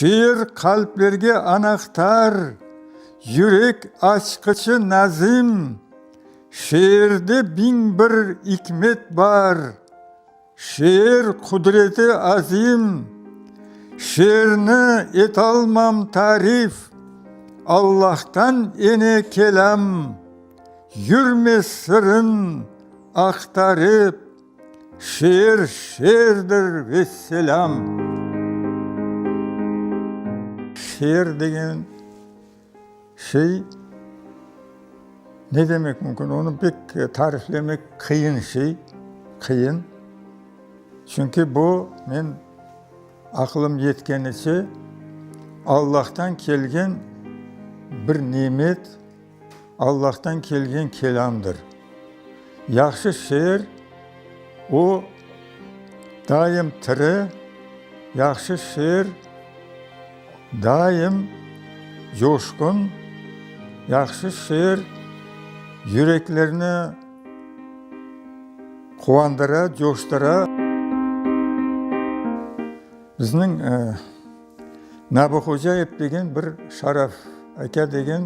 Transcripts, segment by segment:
Şiir qalplerge anahtar, Yürek açqıçı nazim. Şiirde 1001 ikmet bar, Şiir qudreti azim. Şiirni etalmam tarif, Allahtan ene kelâm. Yürme sırın aqtarıp, Şiir şiirdir, vesselâm. Şiir degen şey ne demek mümkün? Onı pek tariflemek qıyın şey, qıyın. Çünki bu, men aqılım yetkeniçe, Allahtan kelgen bir nimet, Allahtan kelgen kelâmdır. Yahşı şeer, o, daim tiri, yahşı şeer, daim coşqun, yahşı şeer yüreklerni quvandıra, coştıra. Bizniñ Nabi Hocayev degen bir Şaraf aka degen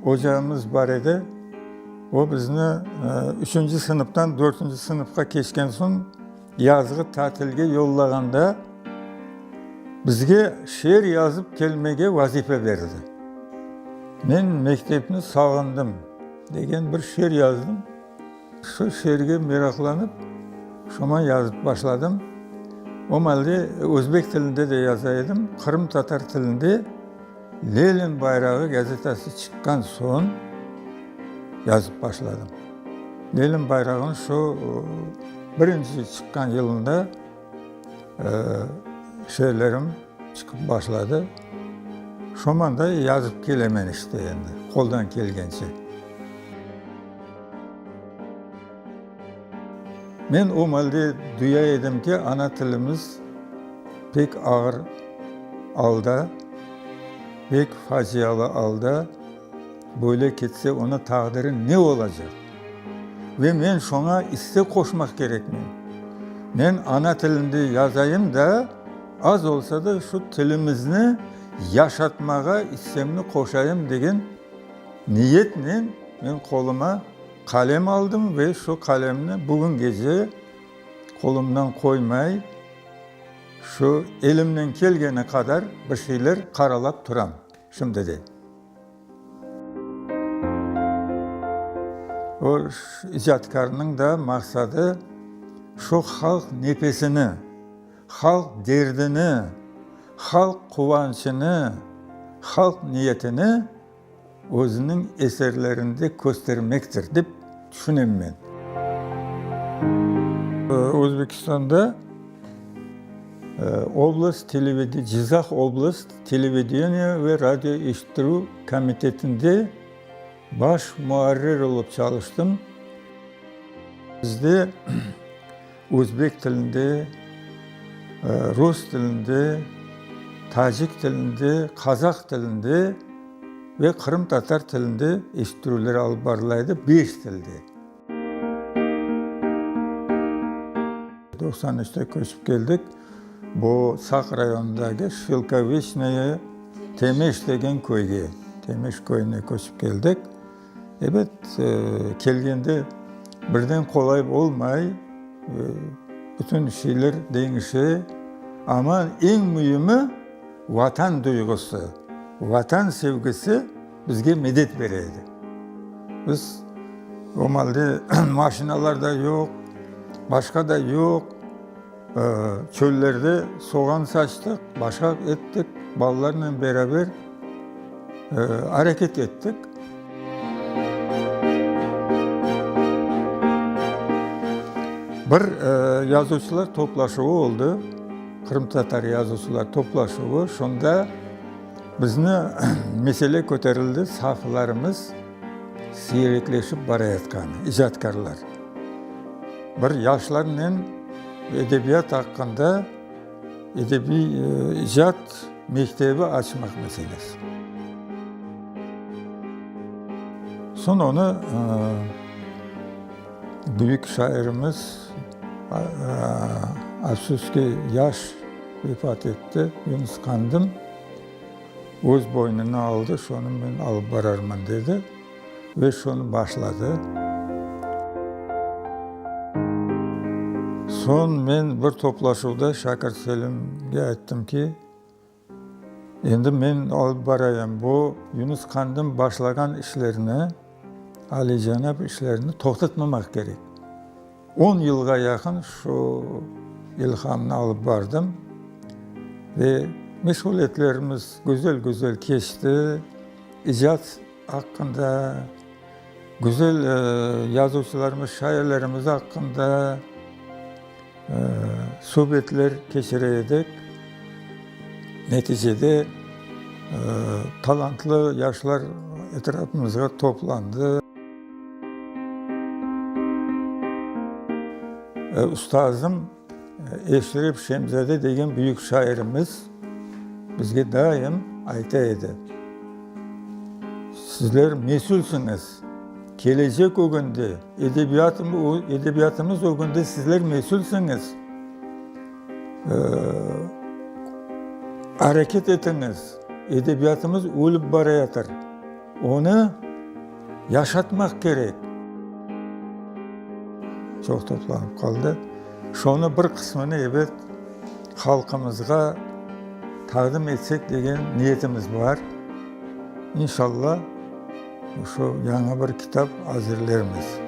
ocamız bar edi. O bizni üçünci sınıftan dörtünci sınıfqa keçken soñ yazğı tatilge yollağanda bizge şiir yazıp kelmege vazife berdi. Men mektepni sağındım degen bir şiir yazdım. Şu şiirge meraqlanıp, şoman yazıp başladım. O malde özbek tilinde de yaza edim, qırımtatar tilinde Lenin bayrağı gazetası çıqqan soñ yazıp başladım. Lenin bayrağınıñ şu birinci çıqqan yılında şiirlerim çıqıp başladı. Şoman da yazıp kelemen işte endi, qoldan kelgence. Men o malde duya edim ki, ana tilimiz pek ağır alda, pek facialı alda, böyle ketse onıñ taqdiri ne olacaq? Ve men şoña isse qoşmaq kerekmen. Men ana tilinde yazayım da, az olsa da şu tilimizni yaşatmağa issemni qoşayım degen niyetnen men qoluma Qalem aldım ve şu qalemni bugüngece qolumdan qoymay, şu elimden kelgeni qadar bir şeyler qaralap turam şimdi de. O icatkarnıñ da maqsadı şu halq nefesini, halq derdini, halq quvançını, halq niyetini özüniñ eserlerinde köstermektir, dep tüşünem men. Özbekistanda oblast Cizah oblast televideniye ve radio eşittirüv komitetinde baş muarrir olıp çalıştım. Bizde Özbek tilinde, rus tilinde, tacik tilinde, qazaq tilinde ve qırımtatar tilinde eşittirüvler alıp barıla edi, beş tilde. 93-te köçip keldik, bu Saq rayonındaki Şelkoviçnoye Temeş degen köyge, Temeş köyüne köçip keldik. Ebet, kelgende birden qolay olmay, bütün şeyler deñişe, amma eñ müimi Vatan duyğusı, Vatan sevgisi bizge medet bere edi. Biz o malde maşinalar da yoq, başqa da yoq, çöllerde soğan saçtıq, başqa ettik, balalarnen beraber areket ettik. Bir yazuvcılar toplaşuvı oldı, qırımtatar yazuvcılar toplaşuvı, şunda bizni mesele köterildi, saflarımız siyrekleşip barayatqanı, icatkarlar. Bir yaşlarnen edebiyat aqqında edebiy icat mektebi açmaq meselesi. Soñ onı büyük şairimiz, afsus ki, yaş vefat etti, Yunus Qandım. Öz boynuna aldı, şonı men alıp bararman, dedi ve şonı başladı. Soñ men bir toplaşuvda Şakir Selimge ayttım ki, endi men alıp barayım bu Yunus Qandım başlağan işlerni, alicenap işlerni toqtatmamaq kerek. On yılğa yaqın şu ilhamnı alıp bardım ve meşğuliyetlerimiz güzel-güzel keçti. İcat aqqında, güzel yazuvcılarımız, şairlerimiz aqqında subetler keçire edik. Neticede talantlı yaşlar etrafımızğa toplandı. Ustazım Eşref Şemzade degen büyük şairimiz bizge daim ayta edi, Sizler mesülsiñiz, kelecek ögünde, edebiyatımız ögünde sizler mesülsiñiz, areket etiñiz, edebiyatımız ölip barayatır. Onı yaşatmaq kerek. Çoq toplanıp qaldı. Şonı bir qısmını, ebet, halqımızğa taqdim etsek degen niyetimiz bar. İnşalla, şu yañı bir kitap azırlermiz.